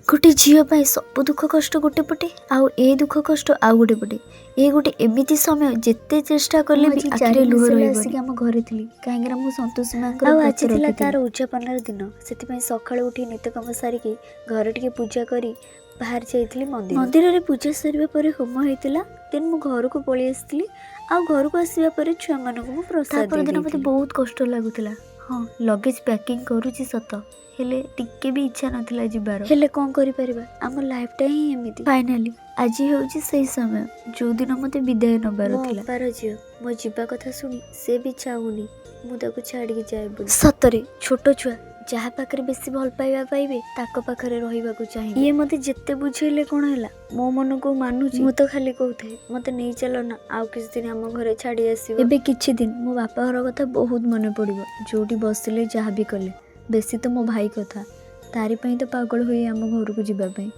ଗୋଟେ ଝିଅ ପାଇଁ ସବୁ ଦୁଃଖ କଷ୍ଟ ଗୋଟେ ପଟେ ଆଉ ଏ ଦୁଃଖ କଷ୍ଟ ଆଉ ଗୋଟେ ପଟେ। ଏ ଗୋଟେ ଏମିତି ସମୟ, ଯେତେ ଚେଷ୍ଟା କଲେ ମୁଁ ବି ଆଜି ଆଖିରେ 4 ଲୁହ ମାସ ହେଲା ରହିବନି। ଆସିକି ଆମ ଘରେ ଥିଲି, କାହିଁକିନା ମୁଁ ସନ୍ତୋଷୀ ମାଙ୍କର ଆଉ ବ୍ରତ ଆଜି ଥିଲା ରଖିଥିଲି। ତାର ଉଦଯାପନର ଦିନ। ସେଥିପାଇଁ ସକାଳୁ ଉଠି ନିତ୍ୟକର୍ମ ସାରିକି ଘରେ ଟିକେ ପୂଜା କରି ବାହାରି ଯାଇଥିଲି ମନ୍ଦିର। ମନ୍ଦିରରେ ପୂଜା ସରିବା ପରେ ହୋମ ହେଇଥିଲା। ଦେନ୍ ମୁଁ ଘରକୁ ପଳେଇ ଆସିଥିଲି ଆଉ ଘରକୁ ଆସିବା ପରେ ଛୁଆମାନଙ୍କୁ ମୁଁ ପ୍ରସାଦ ତାପରଦିନ ମୋତେ ଦେଇଦେଇଥିଲି। ବହୁତ କଷ୍ଟ ଲାଗୁଥିଲା। ହଁ, ଲଗେଜ୍ ପ୍ୟାକିଂ କରୁଛି ସତ, ହେଲେ ଟିକେ ବି ଇଚ୍ଛା ନଥିଲା ଯିବାର। ହେଲେ କ'ଣ କରିପାରିବା, ଆମ ଲାଇଫଟା ହିଁ ଏମିତି। ଫାଇନାଲି ଆଜି ହେଉଛି ସେଇ ସମୟ, ଯେଉଁଦିନ ମୋତେ ବିଦାୟ ନେବାର ମୋ ଥିଲା। ଅପାର ଝିଅ ମୋ ଯିବା କଥା ଶୁଣି ସେ ବି ଚାହୁଁନି ମୁଁ ତାକୁ ଛାଡ଼ିକି ଯାଏ ବୋଲି। ସତରେ ଛୋଟ ଛୁଆ ଯାହା ପାଖରେ ବେଶୀ ଭଲ ପାଇବା ପାଇବେ, ତାଙ୍କ ପାଖରେ ରହିବାକୁ ଚାହିଁବେ। ଇଏ ମୋତେ ଯେତେ ବୁଝେଇଲେ କ'ଣ ହେଲା, ମୋ ମନକୁ ମାନୁଛି? ମୁଁ ତ ଖାଲି କହୁଥାଏ, ମୋତେ ନେଇ ଚାଲ ନା, ଆଉ କିଛି ଦିନ ଆମ ଘରେ ଛାଡ଼ି ଆସିବ। ଏବେ କିଛି ଦିନ ମୋ ବାପା ଘର କଥା ବହୁତ ମନେ ପଡ଼ିବ, ଯୋଉଠି ବସିଲେ, ଯାହା ବି କଲେ। ବେଶୀ ତ ମୋ ଭାଇ କଥା। ତାରି ପାଇଁ ତ ପାଗଳ ହୋଇ ଆମ ଘରକୁ ଯିବା ପାଇଁ।